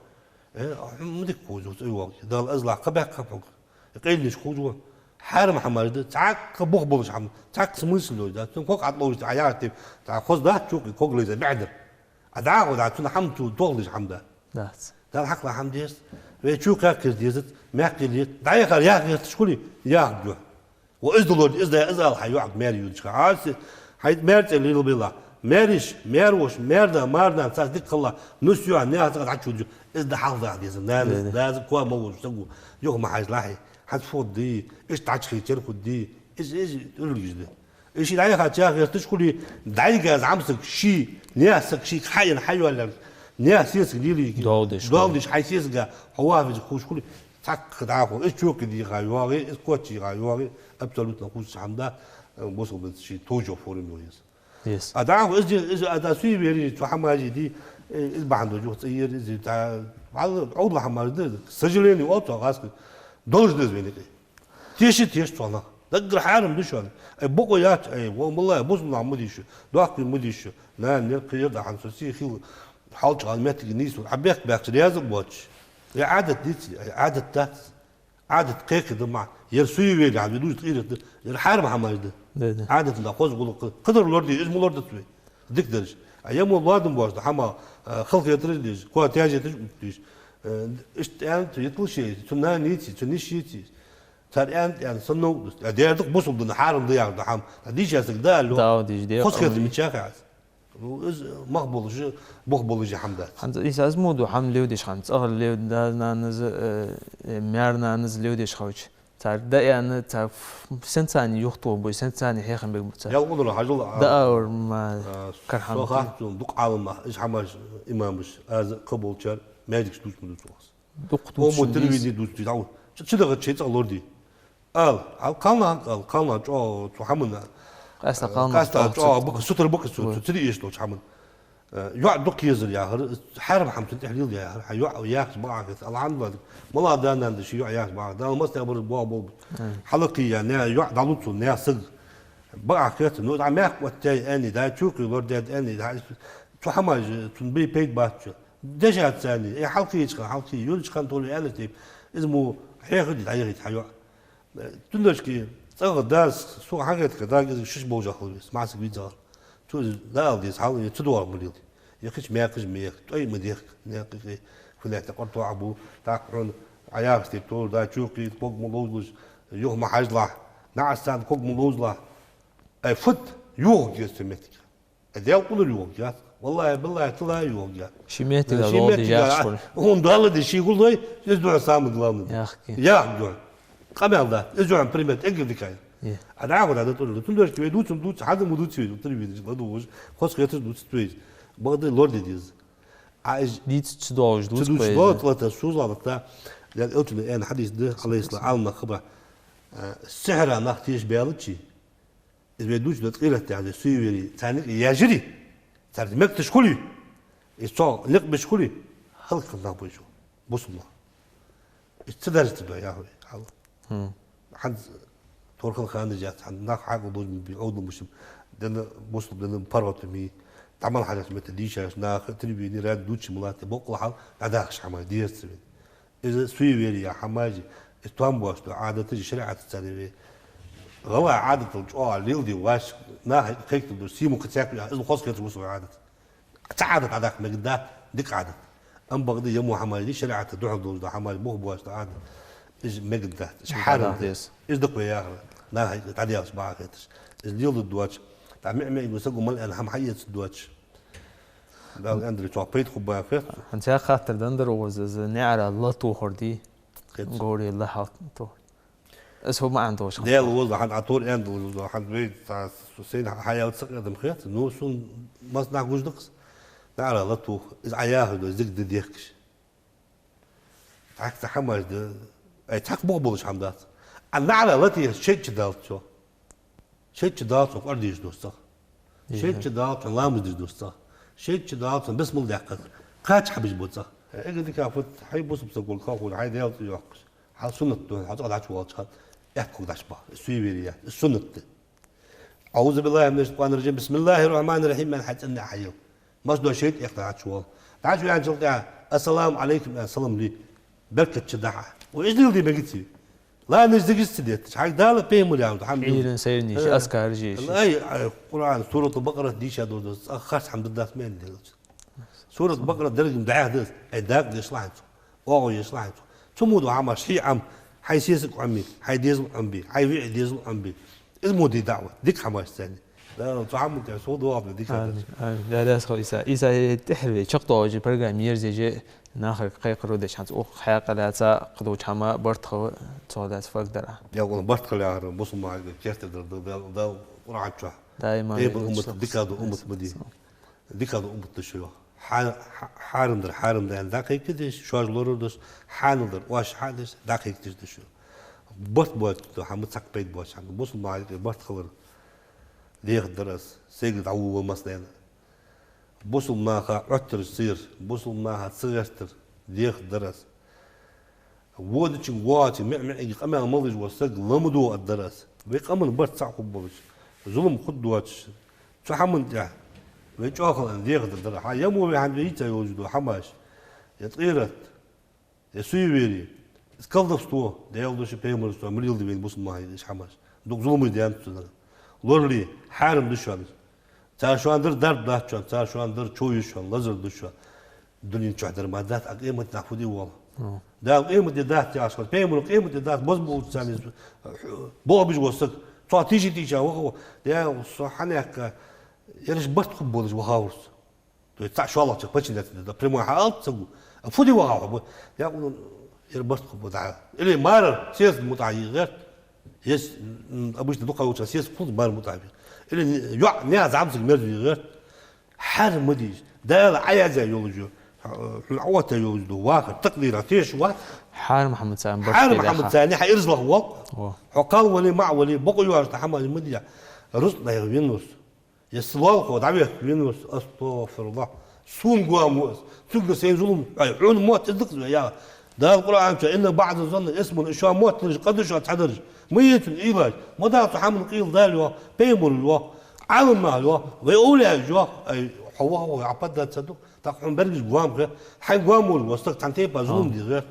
Э, хьона ма дика хул из, юха цӀи йоагӀаргья. Дала азалахь кхаъ баьккхаб хьога. Къайленаш хулаш ва. Хьарам хӀамаш да, цхьаккха бух болаш хӀама, цхьаккха смысл йолаш да. Цун ког Ӏоловзийта Ӏа яхача тайпара, цхьа хоза дац чокхий тӀа ког лайза бӀехдар. А дӀахо да, цун хӀама цо тохалуш хӀама да. Дац. Дала хьакхелла хӀама деза. Вай чу кхайкар дезац, маькх йилле. ДӀаяхар яха гӀерташ хуле, яхаргья. Ва из далор, из да, из ала хьа йоӀага маьре йодача хана. Ӏа се, хьай маьра цӀен лелабелахь. Маьрша, маьрвоша, маьрда, маьрнана цхьацца дика хилалахь. Нус йоахь, наьха цӀагӀа дӀачудю. Из да хьалха даха деза. Нанас, Да, да. даза, коа ма вожа саго. Юха ма хьажалахь. ХӀанз фу да, иштта дӀачухийчар фу да. Из, из, урлгаш да. Из ший дӀаяхача яха гӀерташ хуле, дӀайига зӀамсаг ший, наьха саг шийга хьаена хьайоалаяьр, наьха сесаг лелийга. Доал деш хуле. Доал деш хьай сесага хьо ваха веза хулаш хуле, цхьаккха дӀахо. Из чокхий дийха йоагӀе, из коччийха йоагӀе, абсолютно хулаш хӀама дац, э, бусалба дин ший товжо форме йола еза. Еза. А дӀахо из, из, а да суеверие, цу хӀамаи ди, э, из бахьан долаш юха цӀи ер, из та, валла, Ӏовдала хӀамаш да, к сожалению, оал цох гӀаскхий, долаш да из вайна юкъе. Теша, теша цох нах. Даггара хьарам да шоана. Ай, бокъо яц, ай, ва, валлахӀи, бусалба нах ма дий шо, доккхий ма дий шо. Нана, мел кхы ер да хьона со сий хила, хьалчагӀа моттиг нийслу. Ӏа бехк баьккхача раьза а боацаш. Е Ӏадат деций, ай, Ӏадат дац. Ӏадат кхайкаде ма. Ер суеверие хьа вай дувцаш тӀера да. Ер хьарам хӀамаш да. Да, да. Ӏадатах хоза гӀулакх. Кхыдар лораде, из ма лорадац вай. Дика дараш. А е мо ладувгӀаш да хӀама, а, халахетараш деш, коа таьжеташ деш. Э, иштта аьнна, цу йитлуш еций, цу нана еций, цу йиша еций. Цар аьннад, аьнна, санна новкъа дус. А дера да-кх бусалба дина хьарам да яхаш да хӀама. А дийша саг да аьлла. Да, дийша да. Хоза хетар мичахьа яц. Ну, из мах болаш, бух болаш хӀама дац. ХӀанз из аз мо ду хӀама левдеш хӀанз, цӀагӀара лев-, да-нанас, э, э, маьр-нанас левдеш хилча. Цар да аьнна, цар ф-, сенца юхатоха бой, сенца хьехам бергба цар. Ялкъа дора хьажал, а, Да, ор ма а, кар хӀама со хаттар дукха Ӏалама, из хӀамаш, имамаш, аз кхы болчар, Маьждигаш дувца ма дувц оаха. Дукха дувцаш мо дувц. Телевидене дувц, дувц, дӀа. Чу, чу дагӀа чей цӀагӀа лораде. Ала, хьал кхалнах, ала, кхалнах чӀоагӀа цу хӀамана, къаьстта, э, кхалнах къаьстта чӀоагӀа чӀоагӀа бакъ, сутара бакъ цу, цу цига эшаш долча хӀаман. Э, йоӀ дукха езар яхар, хьарам хӀама цун тӀехьа леладе яхар, хьа йоӀ яхаш бакъахьа хет. АлхьамдулиллахӀ, мала да-нана да ший йоӀ яхаш бакъахьа. Дала массанех бар болх болба. Хьалакхийя, наьха йоӀ дӀалу цо, наьха саг. Бакъахьа хет, ну, дӀа мехка оттаяьй аьнна, дӀа чукхе лорадаьд аьнна, дӀа цу хӀамаш, цунна бе пайда бац цо. Дешаца аьнна, э, хьалкхийча хана, хьалкхий, юрча хана тохале аьннача тайпара. Из мо хьехаде, дӀахьехийта хьа йоӀ. Э, цудухьа цӀагӀа дас, сога хьагӀертаргда, из шиш болча хала веза, массаг вийца хала. Цо из дӀаала деза хьал, е цу дугӀа ма леладе. Е кхыча мекхаш ма еха, тӀой ма дехка, наькъа кхы, фу лаьтта къорто Ӏа бу, тӀаккха хьона Ӏа яхаш тайпара тохар, дӀа чукхе, ког ма ловзалаш, юха ма хьажалахь, наӀарсага ког ма ловзалахь. Ай, фуд, йохаргьяц цу моттиге. Ай, Даьла къунар йохаргьяц. ВаллахӀи, биллахӀи, таллахӀи йохаргьяц. Ший моттиге лоаде яхаш хул. ХӀана, Дала де ший гулдой, из да хьона самое главное. Яхки. Яхки. Къамаьл дац. Из да хьона пример, эггара дика. Е. А дӀахо дӀа да тӀур. Цудухьа вай дувца ма дувц, хӀанз ма дувц вай, телевидене ладувгӀаш, хоза хеташ дувц вай. Бакъда лораде деза. А из дийца ца доагӀаш дувц вай. Ца дувц, цу лата, сузалата, Даьла Элчано аьнна хьадис да, Ӏалайхи ссалам, Ӏаламнаха хабар. Э, сихьара нах тешабаьлча, из вай дувцаш дола ткъират яхаш, суеверие, царна юкъе яжари, царца мегаш хуле, из цох никъ беш хуле, хӀалакхилар нах ба уж, бусалба нах. Из цу даржа тӀа да яхар, хьал. ХӀанз торхал ханаш яц, хӀанз нах хьаькъал долаш ма бий, Ӏовдал бушим, дина бусалба, дина паргӀато ма йий, дӀа мел хьажача метте дийшача наха, телевидене, радио дувцаш ма латт, боккъала хьал дӀадахача хӀаман дезац вайна. Из суеверие хӀамаш, из тоам боацаш дола Ӏадаташ, шариӀатаца царна ве. ГӀалгӀай Ӏадатал чӀоагӀа леладе вац, наха кхайкадеш дола сий ма кхы цхьаккха, из хоза хеташ ва со Ӏадат. Цхьа Ӏадат дӀадаккха мегаргдац, дика Ӏадат. Амма бакъда е мо хӀамаш да, шариӀата духьал долаш дола хӀамаш, бух боацаш дола Ӏадат. Из мегаргдац, из хьарам да. Из да-кх вай яхар, наха дӀаделча бакъахьа хеташ. Из леладе доацаш, тӀаккха миъ-миъ ва саго мел аьнна хӀама хьаэца доацаш. Дала аьннадале, цох пайда хургба аьнна хет. ХӀанз цхьа хаттар да-кх укхаза, из наӀара латохар дий? Хет. Говрий лахьалтохар. Из фу маӀан долаш хиннад? Даьла воза, хӀанз Ӏа тора аьннадале, хӀанз вай цхьа, со сайна хьаяьлча ца къедам хет, но сона массанахьа гуш да-кх из. НаӀара латоха, из Ӏа яхар да, из дика да дехкаш. Цхьаккха цхьа хӀамаш да, ай, цхьаккха бух болаш хӀама дац. А наӀара латехача шайтӀа чудаллац цо. ШайтӀа чудаллац цо, къора дезаш доацаш цӀагӀа. ШайтӀа чудаллац цо, ламаз деш доацаш цӀагӀа. ШайтӀа чудаллац цо, бисмилла даьккхача, кхача хьабеш бола цӀагӀа. Эггара дика фуд, хьай бусалба саг волга халхо, хьай Даьла цӀи йоаккхаш, хьа суннат да, хьа цӀагӀа дӀачуваьлча хана, аьтта ког дӀачубаха. Из суеверие яц, из суннат да. أعوذ بالله من الشيطان الرجيم. بسم الله الرحمن الرحيم аьнна хьай цӀен наӀар хьаел. Массадола шайтӀа эккха дӀачувоал. ДӀачуваьнначул тӀехьагӀа: السلام عليكم аьнна салам ле. Беркат чудахь. Ва из леладе мегац вай. Ла, из дегаш ца детташ. Хьайга Дала, пайхамара яхар да хӀама. Ӏуйран, сайранаш, э, азкараш еш. Ай, ай, Къуръан, Суратул Бакъарат дийша долаш да, цӀагӀа харц хӀама да дац ма аьннад Даьла Элчано. Сурат Бакъарат деррига дӀаьха да из, ай, дакъа деш лахьанца, оагӀув еш лахьанца. Цу мо дола хӀамаш хьий Ӏам, хьай сесаг Ӏомбе, хьай дезал Ӏомбе, хьай виӀий дезал Ӏомбе. Из мо де даӀват, дика хӀамаш царна. Да, цу хӀаман тӀа со доагӀа дика. Амин, амин. Даьла раьза хилва, Ӏийса. Ӏийса, э, тӀехьа вай чакхдоагӀача программе ерзаеш, нахага кхайкхар деш, хӀанз укх хьакъехьа лаьца кхы долча хӀаман барт хила, цох лаьца фу аргдар Ӏа? Даьла къуна барт хила яхар, бусалба нахага керттера дар да, Дала, Дала Къуръан чу. Даим пайхамара уммат, дика дола уммат ма дий. Дика дола уммат да шо, йоах. Хьа-, хьа-, хьарам дар хьарам да аьнна дӀакхайкадеш, шоаш лоралургдолаш, хьанал дар оаш хьадеш, дӀакхайкадеш да шо. Барт боацаш дола хӀама, цхьаккха пайда боацаш хӀама. Бусалба наха юкъе барт хилар дехар дар аз, сайгара дӀаволавала массанена. Бусалба наха Ӏоттараш ца яр, бусалба наха ца гӀертар дехар дар аз. Водачунга, воагӀачунга миъ-миъига къамаьл мел деш вола саг ла ма догӀа аргдар аз. Вай къаман барт цхьа хургболаш, зулам хургдоацаш, цу хӀаман тӀа вай чӀоагӀа хила аьнна дехар дар дар. Хьа е мо вай хӀанз вай йийца йолаш дола хӀамаш, е ткъират, е суеверие, из колдовство, Даьла духьа, пайхамара духьа ма леладе вайна бусалба наха из хӀамаш. Дукха зуламаш даьннад цунах. Лорале, хьарам да шоана из. Цар шоана дар дарба дац шоана, цар шоана дар чов я шоана, лазар да шоана. Дунен чу дар мара дац, а къематдийнахьа фу де воал. Дала къематди дац яхаш хилча, пайхамара къематди дац, базбугӀуц царна из, болх беш вола саг. Цох тийша-тийша ваха ва. Даьла, со хьанехка, ераш барт хургболаш вахавурц. То есть цхьа шоллагӀча подчиняться да, прямой хьаалац саго. А фу де вахав хьо? Даьла, ер барт хургба дӀа. Или марар сесаг мутӀахьа е гӀерт. Ес, м, обычно дукха волча сесаг хул марар мутӀахьа бе. Или йоӀ, наьха зӀамсаг мерза е гӀерт. Хьарам ма дий из. Дала Ӏоязъяь йолаш я. Хьа-, хьона Ӏоотта йовза ду, вахар, такъдира тешаш вац. Хьарам хӀамаца барт Хьарам хӀамаца хьа ирзлах вол. Во. Хьо кхал вале, маӀа вале, бокъо йоацаш хӀама ма дий. Рузкъ дӀаягӀа венна ва со. Е са лоалахо дӀавехка венна ва со. АстагӀфируллахӀ. Сона гоама ва из. Цунга сайна зулам, ай, хьона мотт из да-кх из, я. Дала Къуръан чу: «إن بعض الظن إثم», из шоай мотт дараш, къа да шоай цхьадараш. Ма е цунна уйлаш. Ма даха цу хӀаман къайла Дала йоах, пайхамара йоах, Ӏаламнаха йоах, вай овлияаша йоах, ай, хьо ваха, ваха, Ӏа поддаться ду. ТӀаккха хьона берригаш гоама хет, хьайна гоама волаш вола саг цхьан тайпара зулам Ага. де гӀерт.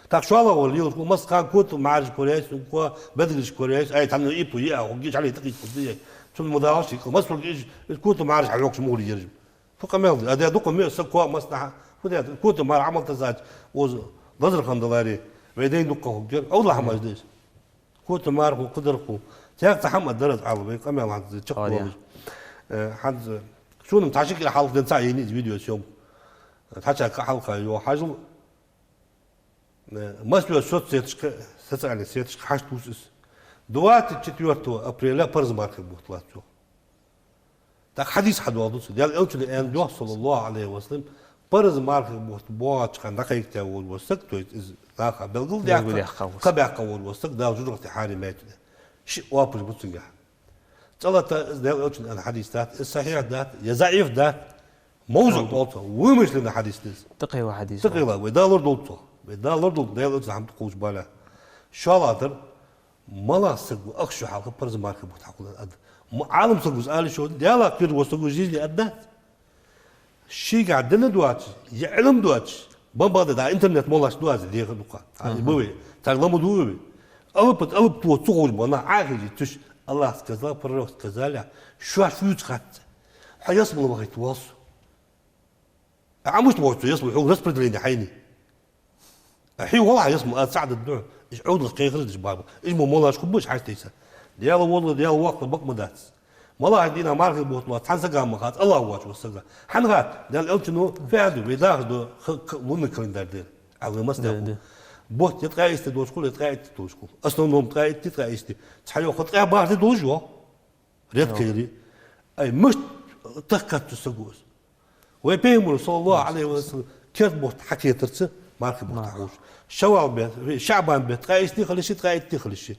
ТӀаккха шоллагӀвар лелаш хул, массахана котамаьрша кораяьй, укхо бедагӀараш кораяьй, ай, цхьанне иппу е а, хӀу гича хьале тӀакхийча хул дий, цунна ма далаш ший къа, массаволга из, из котамаьрша хьайоаккхаш мугӀар ераш. Фу къамаьл да, а де дукха ме саг коа массанахьа, фу де, котамаьрша Ӏамал тасача, укхаза лазар хинна даларе, вай дайна дукха хӀама гӀер, Аллахь маж дайс. Котамаьрша хул, кхыдар хул. Цхьаькха цхьа хӀама дар аз Ӏалла, вай къамаьл хӀанз чакхдоалаш. Хьаладе. Э, хӀанз, шоана цхьа ши кӀира хьалха денз цхьа яйнай из видеосъёмка. Цхьа чакх хьалха йоах, хьажал, э, массайолча соцсеташка, социальни сеташка хьашт ва из. Двадцать четвёртого апреля парз мархий бутт лоац йоах. ТӀаккха хьадис хьадоаладу цо. Даьла Элчано аьннад йоах, саллаллахӀу Ӏалайхи ва саллам, парз мархий бутт боагӀача хана дӀакхайкадаь волаш вола саг, то есть из наха белгалдаьккха, Белгалдаьккха вола саг. Кхаъ баьккха волаш вола саг, Дала жожагӀате хьарам яьй цунна. Ши оапаш ба цунгахьа. ЦӀалата из Даьла Элчано аьнна хьадис дац, из сахьихь дац, е заӀиф дац, мавзуӀ МавзуӀ. Оал цох, вымышленный хьадис да из. ТӀакхийла хьадис да. ТӀакхийла, вай Дала лорадолда цох. Вай Дала лорадолда, Даьла Элчано хӀама тӀакхувлаш бале. ШоллагӀдар, малагӀа саг ва ах шу хьалха парз мархий бутт хьакхувла аьнна аргда. М-, Ӏалам саг ва из ала йиш йода, Даьлах кхераш вола саг ва из жизни аргдац. Шийгахьа дин доацаш, е Ӏилма доацаш, бан-бан да, интернет моллаш да из дегӀа дукха. А, Мгм. Буве, цар ламаз дуве. Алапа, алап то цу ховш бана, Ӏахизи туш, Аллах сказал, пророк сказали, шоаш фуьца хац. Хьо ялсмала вахийта воал со. А мишта воагӀа цо ялсмала, хьога распределение хьайна. А хьо валахь ялсмала, а цаӀ да духьа, иш Ӏовдал кхайкараш деш баба. Иш мо моллаш хургба уж хьаштайса. Даьла волла, Даьла воккха бакъ ма дац. МалагӀча дийнахьа мархий бутт лоац, цхьан сага ма хац, Аллах воацаш вола сага. ХӀана хац? Даьла Элчано фу аьннад, вай дахаш да х-, к-, лунный календарь дера. Ӏалла масса Да, да. Бутт е ткъаь ийс ди долаш хул, е ткъаь итт ди долаш хул. Основном ткъаь итт ди, ткъаь ийс ди. Цхьайола ткъаь бархӀ ди долаш йоах. Редко Йо. Ай, мишта тахкац цу саго из. Вай Пайхамара, саллаллахӀу Ӏалайхи ва саллам, керда бутт хьакхетарца мархий бутт Марха. хьахулаш. Шаввал бетта, шаӀбан бетта, ткъаь ийс ди хила йиш я, ткъаь итт ди хила йиш я.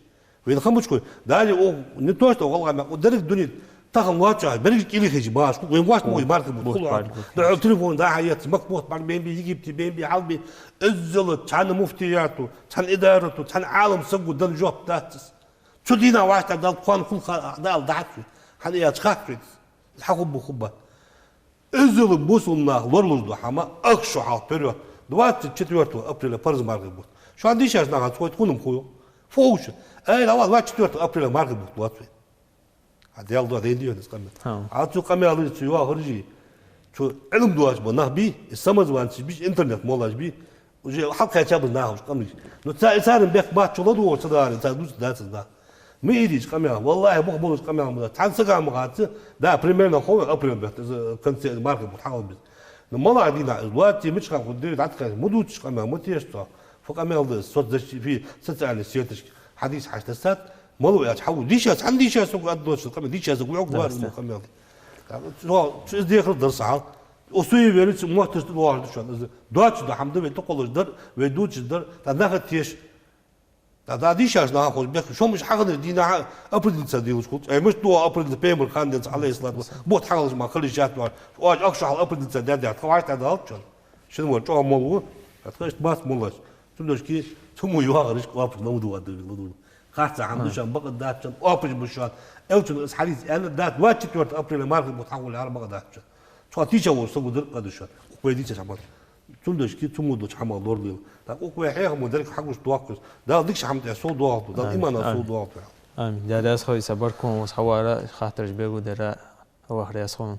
Вайна хӀама чукхой, дали о, не то что гӀалгӀай мехка, о, деррига дунен тахан лоацаш, берригаш кӀилихижи баш, вайна вац мо Бу-, мархий бутт бутт хул баьрг, бутт. Да, телефон да хьаетта, мак бутт баьрг бен би, Египте бен би, хьал би, иззала цхьан муфтиято, цхьан идарато, цхьан Ӏалам саго дан жоп дац из. Цу дийнахьа вӀаштӀехьа Дала кхоана хул ха-, Дала дахьа цу. ХӀана аьлча хац вайна. Хьахубба хубба. Иззала бусалба наха лоралуш да хӀама, ах шу хьалха период. Двадцать четвёртого апреля парз мархий бутт. Шоана дийшача наха цхьайтта хӀама хул. Фу ховш? Ай, лава, двадцать четвёртого апреля мархий бутт лоац вай. А Даьла дуӀа дайна дийхьа из къамаьл. Хьа. А цу къамаьла цу йоахаржи, цу Ӏилма доацаш ба нах бий, и самозванцы бий, интернет моллаш бий, уже хьалкхаьча ба нах уж къамараш. Ну, ца-, царна бехк бац, чу ладувгӀар ца дара, цар дувца дац из нах. Ма ийрча къамаьл, валлахӀи, бух болаш къамаьл ма дац. Цхьан сага ма хац, да, примерно ховш апрель бетта, из, э, конце, мархий бутт хьалха беза. Ну, малагӀа дийнахьа из лоаций, мича хана хургдий, дӀатӀакхаьча, ма дувцаш къамаьл, ма теша цох. Фу къамаьл да из, соцзащи-, фи-, социальни сеташка хьадис хьаштасад, мало яц хьаву. Дийша, цхьан дийша саго аддоча, къамаьл дийша саго вӀалла Да, варна да. Къамаьл. Цо, цо из дехар дар са хьал. О суеверица мотташ тӀа доагӀаш да шоана. Из доацаш да хӀама да вай тӀакхоллаш дар, вай дувцаш дар, тӀа наха теша. ТӀа, тӀа дийшача наха ховш бехк, шо мишта хьахинарий дийнахьа определиться делаш хул. Ай, мишта ду определиться Пайхамара хана денз, Ӏалайхи ссалату ва ссалам, бутт хьахилча ма хила йиш яц вар. Оаш ах шу хьалха определиться даьд яхаш, тха вӀаштӀехьа далац шоана. Шин вар чӀоагӀа молла ва, тха иштта бац моллаш. Цудухьа цу мо йоахараш оапаш ламадувгӀа да вай, ладувгӀа. Харц хӀама да шоана, бакъ дац шоана, оапаш ба шоана. Элчано из хьадис аьнна дац, двадцать четвёртого апреля мархий бутт хьахуле хӀара бакъ дац шоана. Цхьа тийша вола саго дар къа да шоана. Укх вай дийцача хӀаман. Цудухьа цу мо долча хӀамах лоралийла. ТӀаккха укх вай хьехамо деррига хьагучадоаккх из. Дала дикача хӀаман тӀа совдоахалда, Дала Амин. иманах Амин. совдоахалда. Амин. Даьла раьза хилва, Ӏа баркал ва хьавара, хаттараш бегу дара. Аллах раьза хилва.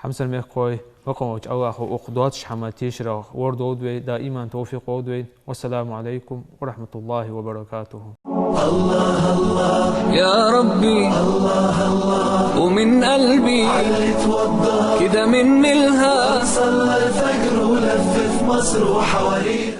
Хьамсара мехкахой, бакъонца Аллахо укх доацача хӀаман тешарах лорадолда вай, даим иман, товфикъ лолда вайна. والسلام عليكم ورحمة الله وبركاته. يا ربي، ومن قلبي، كده من ملها، صلى الفجر ولف في مصر وحوالينا.